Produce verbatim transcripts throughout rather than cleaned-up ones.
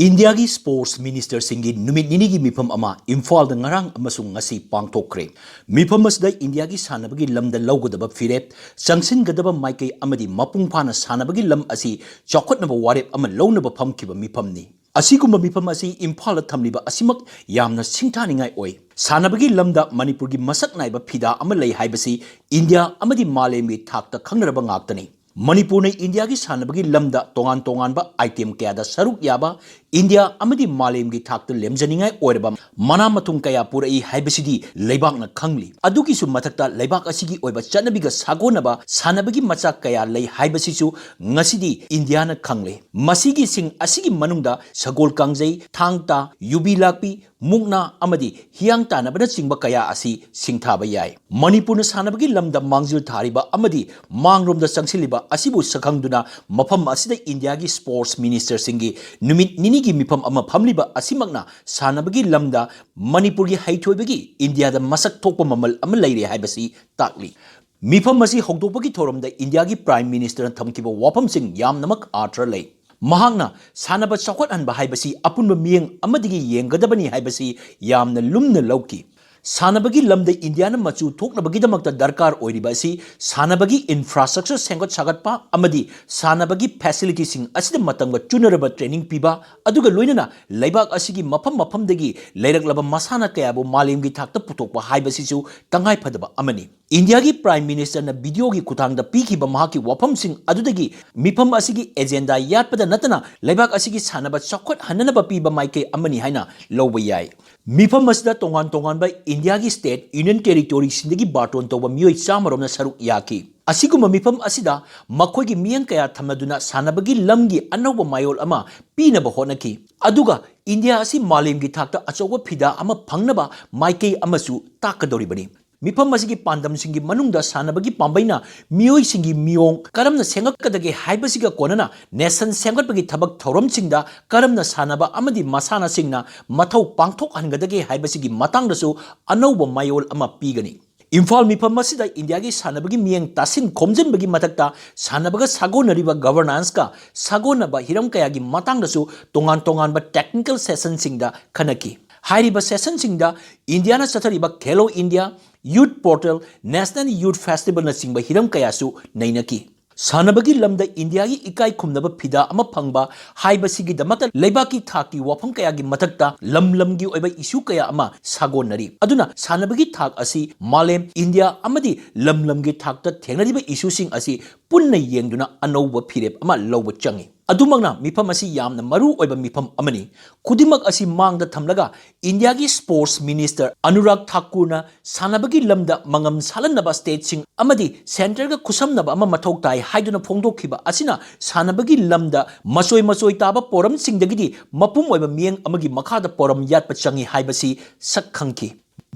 ꯏꯟꯗꯤꯌꯥꯒꯤ ꯁ꯭ꯄꯣꯔꯠꯁ ꯃꯤꯅꯤꯁꯇꯔꯁꯤꯡꯒꯤ ꯅꯨꯃꯤꯠ ꯅꯤꯅꯤꯒꯤ ꯃꯤꯐꯝ ꯑꯃ ꯏꯝꯐꯥꯜꯗ ꯉꯔꯥꯡ ꯑꯃꯁꯨꯡ ꯉꯁꯤ ꯄꯥꯡꯊꯣꯛꯈ꯭ꯔꯦ꯫ ꯃꯤꯐꯝ ꯑꯁꯤꯗ ꯏꯟꯗꯤꯌꯥꯒꯤ ꯁꯥꯟꯅꯕꯒꯤ ꯂꯝꯗ ꯂꯧꯒꯗꯕ ꯐꯤꯔꯦꯞ, ꯆꯪꯁꯤꯟꯒꯗꯕ ꯃꯥꯏꯀꯩ ꯑꯃꯗꯤ ꯃꯄꯨꯡ ꯐꯥꯅ ꯁꯥꯟꯅꯕꯒꯤ ꯂꯝ ꯑꯁꯤ ꯆꯥꯎꯈꯠꯅꯕ ꯋꯥꯔꯦꯞ ꯑꯃ ꯂꯧꯅꯕ ꯐꯝꯈꯤꯕ ꯃꯤꯐꯝꯅꯤ꯫ ꯑꯁꯤꯒꯨꯝꯕ ꯃꯤꯐꯝ ꯑꯁꯤ ꯏꯝꯐꯥꯜꯗ ꯊꯝꯂꯤꯕ ꯑꯁꯤꯃꯛ ꯌꯥꯝꯅ ꯁꯤꯡꯊꯥꯅꯤꯡꯉꯥꯏ ꯑꯣꯏ꯫ ꯁꯥꯟꯅꯕꯒꯤ ꯂꯝꯗ ꯃꯅꯤꯄꯨꯔꯒꯤ ꯃꯁꯛ ꯅꯥꯏꯕ ꯐꯤꯗꯥ ꯑꯃ ꯂꯩ ꯍꯥꯏꯕꯁꯤ ꯏꯟꯗꯤꯌꯥ ꯑꯃꯗꯤ ꯃꯥꯂꯦꯝꯒꯤ ꯊꯥꯛꯇ ꯈꯪꯅꯔꯕ ꯉꯥꯛꯇꯅꯤ꯫ ꯃꯅꯤꯄꯨꯔꯅ ꯏꯟꯗꯤꯌꯥꯒꯤ ꯁꯥꯟꯅꯕꯒꯤ ꯂꯝꯗ ꯇꯣꯉꯥꯟ ꯇꯣꯉꯥꯟꯕ item ꯀꯌꯥꯗ ꯁꯔꯨꯛ ꯌꯥꯕ, ꯏꯟꯗꯤꯌꯥ ꯑꯃꯗꯤ ꯃꯥꯂꯦꯝꯒꯤ ꯊꯥꯛꯇ ꯂꯦꯝꯖꯅꯤꯡꯉꯥꯏ ꯑꯣꯏꯔꯕ ꯃꯅꯥ ꯃꯊꯨꯝ ꯀꯌꯥ ꯄꯨꯔꯛꯏ ꯍꯥꯏꯕꯁꯤꯗꯤ ꯂꯩꯕꯥꯛꯅ ꯈꯪꯂꯤ꯫ ꯑꯗꯨꯒꯤꯁꯨ ꯃꯊꯛꯇ ꯂꯩꯕꯥꯛ ꯑꯁꯤꯒꯤ ꯑꯣꯏꯕ ꯆꯠꯅꯕꯤꯒ ꯁꯥꯒꯣꯟꯅꯕ ꯁꯥꯟꯅꯕꯒꯤ ꯃꯆꯥꯛ ꯀꯌꯥ ꯂꯩ ꯍꯥꯏꯕꯁꯤꯁꯨ ꯉꯁꯤꯗꯤ ꯏꯟꯗꯤꯌꯥꯅ ꯈꯪꯂꯦ꯫ ꯃꯁꯤꯒꯤꯁꯤꯡ ꯑꯁꯤꯒꯤ ꯃꯅꯨꯡꯗ ꯁꯒꯣꯜ ꯀꯥꯡꯖꯩ, ꯊꯥꯡ ꯇꯥ, ꯌꯨꯕꯤ ꯂꯥꯛꯄꯤ, ꯃꯨꯛꯅꯥ ꯑꯃꯗꯤ ꯍꯤꯌꯥꯡ ꯇꯥꯟꯅꯕꯅꯆꯤꯡꯕ ꯀꯌꯥ ꯑꯁꯤ ꯁꯤꯡꯊꯥꯕ ꯌꯥꯏ꯫ ꯃꯅꯤꯄꯨꯔꯅ ꯁꯥꯟꯅꯕꯒꯤ ꯂꯝꯗ ꯃꯥꯡꯖꯤꯜ ꯊꯥꯔꯤꯕ ꯑꯃꯗꯤ ꯃꯥꯡꯂꯣꯝꯗ ꯆꯪꯁꯤꯜꯂꯤꯕ ꯑꯁꯤꯕꯨ ꯁꯛꯈꯪꯗꯨꯅ ꯃꯐꯝ ꯑꯁꯤꯗ ꯏꯟꯗꯤꯌꯥꯒꯤ ꯁ꯭ꯄꯣꯔꯠꯁ ꯃꯤꯅꯤꯁꯇꯔꯁꯤꯡꯒꯤ ꯅꯨꯃꯤꯠ ꯅꯤꯅꯤꯒꯤ ꯃꯤꯐꯝ ꯑꯃ ꯐꯝꯂꯤꯕ ꯑꯁꯤꯃꯛꯅ ꯁꯥꯟꯅꯕꯒꯤ ꯂꯝꯗ ꯃꯅꯤꯄꯨꯔꯒꯤ ꯍꯩꯊꯣꯏꯕꯒꯤ ꯏꯟꯗꯤꯌꯥꯗ ꯃꯁꯛ ꯊꯣꯛꯄ ꯃꯃꯜ ꯑꯃ ꯂꯩꯔꯦ ꯍꯥꯏꯕꯁꯤ ꯇꯥꯛꯂꯤ꯫ ꯃꯤꯐꯝ ꯑꯁꯤ ꯍꯧꯗꯣꯛꯄꯒꯤ ꯊꯧꯔꯝꯗ ꯏꯟꯗꯤꯌꯥꯒꯤ ꯄ꯭ꯔꯥꯏꯝ ꯃꯤꯅꯤꯁꯇꯔꯅ ꯊꯝꯈꯤꯕ ꯋꯥꯐꯝꯁꯤꯡ ꯌꯥꯝꯅꯃꯛ ꯑꯥꯔꯊ ꯂꯩ꯫ ꯃꯍꯥꯛꯅ ꯁꯥꯟꯅꯕ ꯆꯥꯎꯈꯠꯍꯟꯕ ꯍꯥꯏꯕꯁꯤ ꯑꯄꯨꯟꯕ ꯃꯤꯠꯌꯦꯡ ꯑꯃꯗꯒꯤ ꯌꯦꯡꯒꯗꯕꯅꯤ ꯍꯥꯏꯕꯁꯤ ꯌꯥꯝꯅ ꯂꯨꯝꯅ ꯂꯧꯈꯤ꯫ ꯁꯥꯟꯅꯕꯒꯤ ꯂꯝꯗ ꯏꯟꯗꯤꯌꯥꯅ ꯃꯆꯨ ꯊꯣꯛꯅꯕꯒꯤꯗꯃꯛꯇ ꯗꯔꯀꯥꯔ ꯑꯣꯏꯔꯤꯕ ꯑꯁꯤ ꯁꯥꯟꯅꯕꯒꯤ ꯏꯟꯐ꯭ꯔꯥꯁ꯭ꯇ꯭ꯔꯛꯆꯔ ꯁꯦꯝꯒꯠ ꯁꯥꯒꯠꯄ ꯑꯃꯗꯤ ꯁꯥꯟꯅꯕꯒꯤ ꯐꯦꯁꯤꯂꯤꯇꯤꯁꯤꯡ ꯑꯁꯤꯗ ꯃꯇꯝꯒ ꯆꯨꯅꯔꯕ ꯇ꯭ꯔꯦꯅꯤꯡ ꯄꯤꯕ, ꯑꯗꯨꯒ ꯂꯣꯏꯅꯅ ꯂꯩꯕꯥꯛ ꯑꯁꯤꯒꯤ ꯃꯐꯝ ꯃꯐꯝꯗꯒꯤ ꯂꯩꯔꯛꯂꯕ ꯃꯁꯥꯟꯅ ꯀꯌꯥꯕꯨ ꯃꯥꯂꯦꯝꯒꯤ ꯊꯥꯛꯇ ꯄꯨꯊꯣꯛꯄ ꯍꯥꯏꯕꯁꯤꯁꯨ ꯇꯉꯥꯏꯐꯗꯕ ꯑꯃꯅꯤ꯫ ꯏꯟꯗꯤꯌꯥꯒꯤ ꯄ꯭ꯔꯥꯏꯝ ꯃꯤꯅꯤꯁꯇꯔꯅ ꯚꯤꯗꯤꯑꯣꯒꯤ ꯈꯨꯠꯊꯥꯡꯗ ꯄꯤꯈꯤꯕ ꯃꯍꯥꯛꯀꯤ ꯋꯥꯐꯝꯁꯤꯡ ꯑꯗꯨꯗꯒꯤ ꯃꯤꯐꯝ ꯑꯁꯤꯒꯤ ꯑꯦꯖꯦꯟꯗꯥ ꯌꯥꯠꯄꯗ ꯅꯠꯇꯅ ꯂꯩꯕꯥꯛ ꯑꯁꯤꯒꯤ ꯁꯥꯟꯅꯕ ꯆꯥꯎꯈꯠꯍꯟꯅꯅꯕ ꯄꯤꯕ ꯃꯥꯏꯀꯩ ꯑꯃꯅꯤ ꯍꯥꯏꯅ ꯂꯧꯕ ꯌꯥꯏ꯫ ꯃꯤꯐꯝ ꯑꯁꯤꯗ ꯇꯣꯉꯥꯟ ꯇꯣꯉꯥꯟꯕ ꯏꯟꯗꯤꯌꯥꯒꯤ ꯁ꯭ꯇꯦꯠ, ꯌꯨꯅꯤꯌꯟ ꯇꯦꯔꯤꯇꯣꯔꯤꯁꯤꯡꯗꯒꯤ ꯕꯥꯔꯇꯣꯟ ꯇꯧꯕ ꯃꯤꯑꯣꯏ ꯆꯥꯝꯃ ꯔꯣꯝꯅ ꯁꯔꯨꯛ ꯌꯥꯈꯤ꯫ ꯑꯁꯤꯒꯨꯝꯕ ꯃꯤꯐꯝ ꯑꯁꯤꯗ ꯃꯈꯣꯏꯒꯤ ꯃꯤꯠꯌꯦꯡ ꯀꯌꯥ ꯊꯝꯅꯗꯨꯅ ꯁꯥꯟꯅꯕꯒꯤ ꯂꯝꯒꯤ ꯑꯅꯧꯕ ꯃꯌꯣꯜ ꯑꯃ ꯄꯤꯅꯕ ꯍꯣꯠꯅꯈꯤ꯫ ꯑꯗꯨꯒ ꯏꯟꯗꯤꯌꯥ ꯑꯁꯤ ꯃꯥꯂꯦꯝꯒꯤ ꯊꯥꯛꯇ ꯑꯆꯧꯕ ꯐꯤꯗꯥ ꯑꯃ ꯐꯪꯅꯕ ꯃꯥꯏꯀꯩ ꯑꯃꯁꯨ ꯇꯥꯛꯀꯗꯧꯔꯤꯕꯅꯤ꯫ ꯃꯤꯐꯝ ꯑꯁꯤꯒꯤ ꯄꯥꯟꯗꯝꯁꯤꯡꯒꯤ ꯃꯅꯨꯡꯗ ꯁꯥꯟꯅꯕꯒꯤ ꯄꯥꯝꯕꯩꯅ ꯃꯤꯑꯣꯏꯁꯤꯡꯒꯤ ꯃꯤꯑꯣꯡ ꯀꯔꯝꯅ ꯁꯦꯝꯒꯠꯀꯗꯒꯦ ꯍꯥꯏꯕꯁꯤꯒ ꯀꯣꯟꯅꯅ ꯅꯦꯁꯟ ꯁꯦꯝꯒꯠꯄꯒꯤ ꯊꯕꯛ ꯊꯧꯔꯝꯁꯤꯡꯗ ꯀꯔꯝꯅ ꯁꯥꯟꯅꯕ ꯑꯃꯗꯤ ꯃꯁꯥꯟꯅꯁꯤꯡꯅ ꯃꯊꯧ ꯄꯥꯡꯊꯣꯛꯍꯟꯒꯗꯒꯦ ꯍꯥꯏꯕꯁꯤꯒꯤ ꯃꯇꯥꯡꯗꯁꯨ ꯑꯅꯧꯕ ꯃꯌꯣꯜ ꯑꯃ ꯄꯤꯒꯅꯤ꯫ ꯏꯝꯐꯥꯜ ꯃꯤꯐꯝ ꯑꯁꯤꯗ ꯏꯟꯗꯤꯌꯥꯒꯤ ꯁꯥꯟꯅꯕꯒꯤ ꯃꯤꯠꯌꯦꯡ ꯇꯥꯁꯤꯟ ꯈꯣꯝꯖꯤꯟꯕꯒꯤ ꯃꯊꯛꯇ ꯁꯥꯟꯅꯕꯒ ꯁꯥꯒꯣꯟꯅꯔꯤꯕ governance ꯀ ꯁꯥꯒꯣꯟꯅꯕ ꯍꯤꯔꯝ ꯀꯌꯥꯒꯤ ꯃꯇꯥꯡꯗꯁꯨ ꯇꯣꯉꯥꯟ ꯇꯣꯉꯥꯟꯕ technical session ꯁꯤꯡꯗ ꯈꯟꯅꯈꯤ꯫ ꯍꯥꯏꯔꯤꯕ session ꯁꯤꯡꯗ ꯏꯟꯗꯤꯌꯥꯅ ꯆꯠꯊꯔꯤꯕ ꯈꯦꯂꯣ India, Youth Portal, National Youth Festival ꯅꯆꯤꯡꯕ ꯍꯤꯔꯝ ꯀꯌꯥꯁꯨ ꯅꯩꯅꯈꯤ꯫ ꯁꯥꯟꯅꯕꯒꯤ ꯂꯝꯗ ꯏꯟꯗꯤꯌꯥꯒꯤ ꯏꯀꯥꯏ ꯈꯨꯝꯅꯕ ꯐꯤꯗꯥ ꯑꯃ ꯐꯪꯕ ꯍꯥꯏꯕꯁꯤꯒꯤꯗꯃꯛꯇ ꯂꯩꯕꯥꯛꯀꯤ ꯊꯥꯛꯀꯤ ꯋꯥꯐꯝ ꯀꯌꯥꯒꯤ ꯃꯊꯛꯇ ꯂꯝ ꯂꯝꯒꯤ ꯑꯣꯏꯕ issue ꯀꯌꯥ ꯑꯃ ꯁꯥꯒꯣꯟꯅꯔꯤ꯫ ꯑꯗꯨꯅ ꯁꯥꯟꯅꯕꯒꯤ ꯊꯥꯛ ꯑꯁꯤ ꯃꯥꯂꯦꯝ, ꯏꯟꯗꯤꯌꯥ ꯑꯃꯗꯤ ꯂꯝ ꯂꯝꯒꯤ ꯊꯥꯛꯇ ꯊꯦꯡꯅꯔꯤꯕ issue ꯁꯤꯡ ꯑꯁꯤ ꯄꯨꯟꯅ ꯌꯦꯡꯗꯨꯅ ꯑꯅꯧꯕ ꯐꯤꯔꯦꯞ ꯑꯃ ꯂꯧꯕ ꯆꯪꯏ꯫ ꯑꯗꯨꯃꯛꯅ ꯃꯤꯐꯝ ꯑꯁꯤ ꯌꯥꯝꯅ ꯃꯔꯨ ꯑꯣꯏꯕ ꯃꯤꯐꯝ ꯑꯃꯅꯤ꯫ ꯈꯨꯗꯤꯡꯃꯛ ꯑꯁꯤ ꯃꯥꯡꯗ ꯊꯝꯂꯒ ꯏꯟꯗꯤꯌꯥꯒꯤ sports minister ꯑꯅꯨꯔꯥꯒ ꯊꯥꯀꯨꯔꯅ ꯁꯥꯟꯅꯕꯒꯤ ꯂꯝꯗ ꯃꯉꯝ ꯁꯥꯜꯍꯟꯅꯕ state ꯁꯤꯡ ꯑꯃꯗꯤ centre ꯒ ꯈꯨꯠꯁꯝꯅꯕ ꯑꯃ ꯃꯊꯧ ꯇꯥꯏ ꯍꯥꯏꯗꯨꯅ ꯐꯣꯡꯗꯣꯛꯈꯤꯕ ꯑꯁꯤꯅ ꯁꯥꯟꯅꯕꯒꯤ ꯂꯝꯗ ꯃꯆꯣꯏ ꯃꯆꯣꯏ ꯇꯥꯕ ꯄꯣꯔꯝꯁꯤꯡꯗꯒꯤꯗꯤ ꯃꯄꯨꯝ ꯑꯣꯏꯕ ꯃꯤꯠꯌꯦꯡ ꯑꯃꯒꯤ ꯃꯈꯥꯗ ꯄꯣꯔꯝ ꯌꯥꯠꯄ ꯆꯪꯏ ꯍꯥꯏꯕꯁꯤ ꯁꯛ ꯈꯪꯈꯤ꯫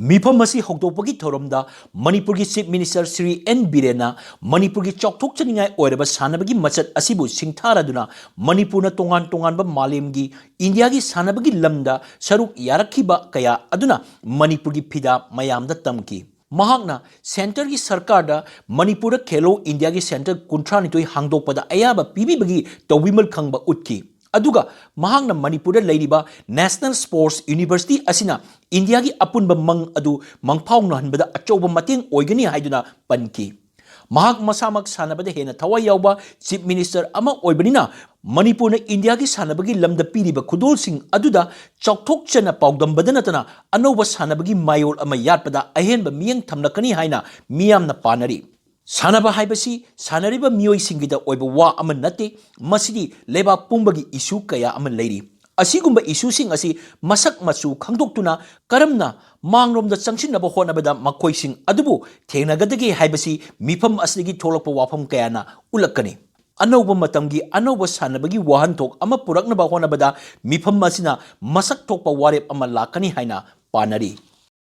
ꯃꯤꯐꯝ ꯑꯁꯤ ꯍꯧꯗꯣꯛꯄꯒꯤ ꯊꯧꯔꯝꯗ ꯃꯅꯤꯄꯨꯔꯒꯤ Chief Minister ꯁ꯭ꯔꯤ ꯑꯦꯟ ꯕꯤꯔꯦꯟꯅ ꯃꯅꯤꯄꯨꯔꯒꯤ ꯆꯥꯎꯊꯣꯛꯆꯅꯤꯡꯉꯥꯏ ꯑꯣꯏꯔꯕ ꯁꯥꯟꯅꯕꯒꯤ ꯃꯆꯠ ꯑꯁꯤꯕꯨ ꯁꯤꯡꯊꯥꯔꯗꯨꯅ ꯃꯅꯤꯄꯨꯔꯅ ꯇꯣꯉꯥꯟ ꯇꯣꯉꯥꯟꯕ ꯃꯥꯂꯦꯝꯒꯤ ꯏꯟꯗꯤꯌꯥꯒꯤ ꯁꯥꯟꯅꯕꯒꯤ ꯂꯝꯗ ꯁꯔꯨꯛ ꯌꯥꯔꯛꯈꯤꯕ ꯀꯌꯥ ꯑꯗꯨꯅ ꯃꯅꯤꯄꯨꯔꯒꯤ ꯐꯤꯗꯥ ꯃꯌꯥꯝꯗ ꯇꯝꯈꯤ꯫ ꯃꯍꯥꯛꯅ centre ꯒꯤ ꯁꯔꯀꯥꯔꯗ ꯃꯅꯤꯄꯨꯔꯗ ꯈꯦꯂꯣ ꯏꯟꯗꯤꯌꯥꯒꯤ centre ꯀꯨꯟꯊ꯭ꯔꯥꯅꯤꯊꯣꯏ ꯍꯥꯡꯗꯣꯛꯄꯗ ꯑꯌꯥꯕ ꯄꯤꯕꯤꯕꯒꯤ ꯇꯧꯕꯤꯃꯜ ꯈꯪꯕ ꯎꯠꯈꯤ꯫ ꯑꯗꯨꯒ ꯃꯍꯥꯛꯅ ꯃꯅꯤꯄꯨꯔꯗ ꯂꯩꯔꯤꯕ National Sports University ꯑꯁꯤꯅ ꯏꯟꯗꯤꯌꯥꯒꯤ ꯑꯄꯨꯟꯕ ꯃꯪ ꯑꯗꯨ ꯃꯪꯐꯥꯎꯅꯍꯟꯕꯗ ꯑꯆꯧꯕ ꯃꯇꯦꯡ ꯑꯣꯏꯒꯅꯤ ꯍꯥꯏꯗꯨꯅ ꯄꯟꯈꯤ꯫ ꯃꯍꯥꯛ ꯃꯁꯥꯃꯛ ꯁꯥꯟꯅꯕꯗ ꯍꯦꯟꯅ ꯊꯋꯥꯏ ꯌꯥꯎꯕ Chief Minister ꯑꯃ ꯑꯣꯏꯕꯅꯤꯅ ꯃꯅꯤꯄꯨꯔꯅ ꯏꯟꯗꯤꯌꯥꯒꯤ ꯁꯥꯟꯅꯕꯒꯤ ꯂꯝꯗ ꯄꯤꯔꯤꯕ ꯈꯨꯗꯣꯜꯁꯤꯡ ꯑꯗꯨꯗ ꯆꯥꯎꯊꯣꯛꯆꯅ ꯄꯥꯎꯗꯝꯕꯗ ꯅꯠꯇꯅ ꯑꯅꯧꯕ ꯁꯥꯟꯅꯕꯒꯤ ꯃꯌꯣꯜ ꯑꯃ ꯌꯥꯠꯄꯗ ꯑꯍꯦꯟꯕ ꯃꯤꯠꯌꯦꯡ ꯊꯝꯂꯛꯀꯅꯤ ꯍꯥꯏꯅ ꯃꯤꯌꯥꯝꯅ ꯄꯥꯅꯔꯤ꯫ ꯁꯥꯟꯅꯕ ꯍꯥꯏꯕꯁꯤ ꯁꯥꯟꯅꯔꯤꯕ ꯃꯤꯑꯣꯏꯁꯤꯡꯒꯤꯗ ꯑꯣꯏꯕ ꯋꯥ ꯑꯃ ꯅꯠꯇꯦ, ꯃꯁꯤꯗꯤ ꯂꯩꯕꯥꯛ ꯄꯨꯝꯕꯒꯤ issue ꯀꯌꯥ ꯑꯃ ꯂꯩꯔꯤ꯫ ꯑꯁꯤꯒꯨꯝꯕ issue ꯁꯤꯡ ꯑꯁꯤ ꯃꯁꯛ ꯃꯆꯨ ꯈꯪꯗꯣꯛꯇꯨꯅ ꯀꯔꯝꯅ ꯃꯥꯡꯂꯣꯝꯗ ꯆꯪꯁꯤꯟꯅꯕ ꯍꯣꯠꯅꯕꯗ ꯃꯈꯣꯏꯁꯤꯡ ꯑꯗꯨꯕꯨ ꯊꯦꯡꯅꯒꯗꯒꯦ ꯍꯥꯏꯕꯁꯤ ꯃꯤꯐꯝ ꯑꯁꯤꯗꯒꯤ ꯊꯣꯛꯂꯛꯄ ꯋꯥꯐꯝ ꯀꯌꯥꯅ ꯎꯠꯂꯛꯀꯅꯤ꯫ ꯑꯅꯧꯕ ꯃꯇꯝꯒꯤ ꯑꯅꯧꯕ ꯁꯥꯟꯅꯕꯒꯤ ꯋꯥꯍꯟꯊꯣꯛ ꯑꯃ ꯄꯨꯔꯛꯅꯕ ꯍꯣꯠꯅꯕꯗ ꯃꯤꯐꯝ ꯑꯁꯤꯅ ꯃꯁꯛ ꯊꯣꯛꯄ ꯋꯥꯔꯦꯞ ꯑꯃ ꯂꯥꯛꯀꯅꯤ ꯍꯥꯏꯅ ꯄꯥꯅꯔꯤ꯫